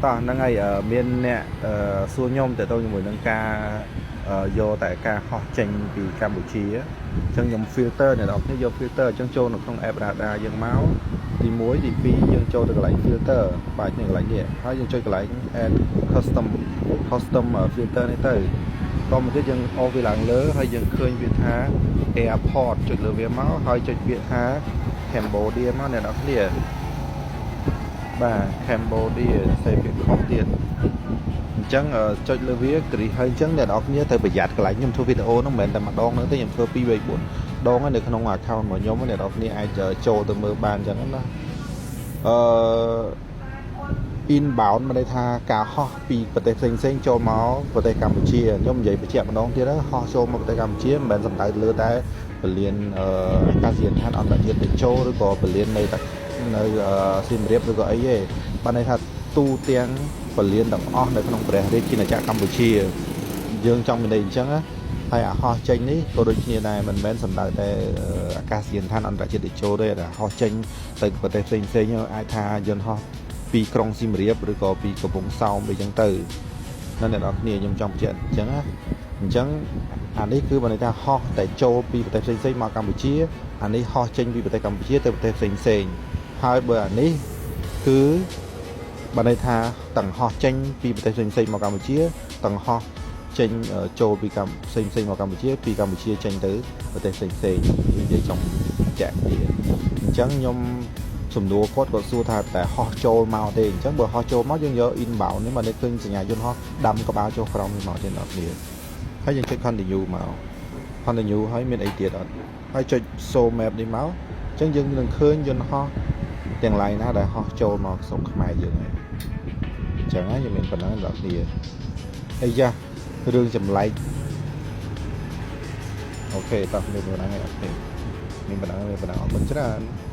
តោះហ្នឹងហើយមានអ្នកសួរខ្ញុំតទៅជាមួយនឹងការយកតែការហោះចេញពីកម្ពុជាអញ្ចឹងខ្ញុំ filter អ្នកនរគ្នាយក filter អញ្ចឹងចូលនៅក្នុង app radar យើងមកទី1ទី2យើងចូលទៅកន្លែង filter បាទនេះកន្លែងនេះហើយយើងចុចកន្លែង add custom filter នេះទៅតមកទៀតយើងអូសវាឡើងលើហើយយើងឃើញវាថា airport ចុចលើវាមកហើយចុចពាក្យថា Cambodia មកអ្នកនរគ្នាបាទ Cambodia សេពាក្យខុសទៀតអញ្ចឹងចុចលើវាគ្រីហើយអញ្ចឹងអ្នកនរគ្នាត្រូវប្រយ័ត្នកន្លែងខ្ញុំធ្វើវីដេអូហ្នឹងមិនមែនតែម្ដងហ្នឹងទេខ្ញុំធ្វើ2 3 4ដងហើយនៅក្នុង account របស់ខ្ញុំអ្នកនរគ្នាអាចចូលទៅមើលបានអញ្ចឹងណាអឺ inbound មានន័យថាការហោះពីប្រទេសផ្សេងផ្សេងចូលមកប្រទេសកម្ពុជាខ្ញុំនិយាយបញ្ជាក់ម្ដងទៀតហោះចូលមកប្រទេសកម្ពុជាមិនមែនសំដៅលើតែពលានអាកាសយានដ្ឋានអន្តរជាតិតេជោឬក៏ពលាននៅនៅសៀមរាបឬក៏អីទេបានន័យថាទូទាំងពលានទាំងអស់នៅក្នុងព្រះរាជាណាចក្រកម្ពុជាយើងចង់មានន័យអញ្ចឹងណាហើយអាហោះចេញនេះក៏ដូចគ្នាដែរមិនមែនសំដៅតែអាកាសយានដ្ឋានអន្តរជាតិតេជោទេតែហោះចេញទៅប្រទេសផ្សេងផ្សេងអាចថាយន្តហោះពីក្រុងសៀមរាបឬក៏ពីកំពង់សោមអីចឹងទៅនៅអ្នកនរគ្នាខ្ញុំចង់បញ្ជាក់អញ្ចឹងណាអញ្ចឹងអានេះគឺបើន័យថាហោះតែចូលពីប្រទេសផ្សេងៗមកកម្ពុជាអានេះហោះចេញពីប្រទេសកម្ពុជាទៅប្រទេសផ្សេងផ្សេងហើយបើអានេះគឺបើន័យថាទាំងហោះចេញពីប្រទេសផ្សេងៗមកកម្ពុជាទាំងហោះចេញចូលពីកម្ពុជាផ្សេងផ្សេងមកកម្ពុជាពីកម្ពុជាចេញទៅប្រទេសផ្សេងផ្សេងនិយាយចង់បញ្ជាក់គ្នាអញ្ចឹងខ្ញុំសំណួរគាត់គាត់សួរថាតែហោះចូលមកទេអញ្ចឹងបើហោះចូលមកយើងយក inbound នេះមកនេះឃើញសញ្ញាយន្តហោះដាំក្បាលចុះក្រោមនេះមកទេអ្នកគ្នាហើយយើងចុច continue មក continue ហើយមានអីទៀតអត់ហើយចុច show map នេះមកអញ្ចឹងយើងនឹងឃើញយន្តហោះទាំងឡាយណាដែលហោះចូលមកស្រុកខ្មែរយើងហើយអញ្ចឹងហើយយើងមានប៉ុណ្ណឹងអ្នកគ្នាអាយ៉ារឿងចម្លែក OK តោះមានប៉ុណ្ណឹងហើយ OK មានប៉ុណ្ណឹងមានប៉ុណ្ណឹងអរគុណច្រើន។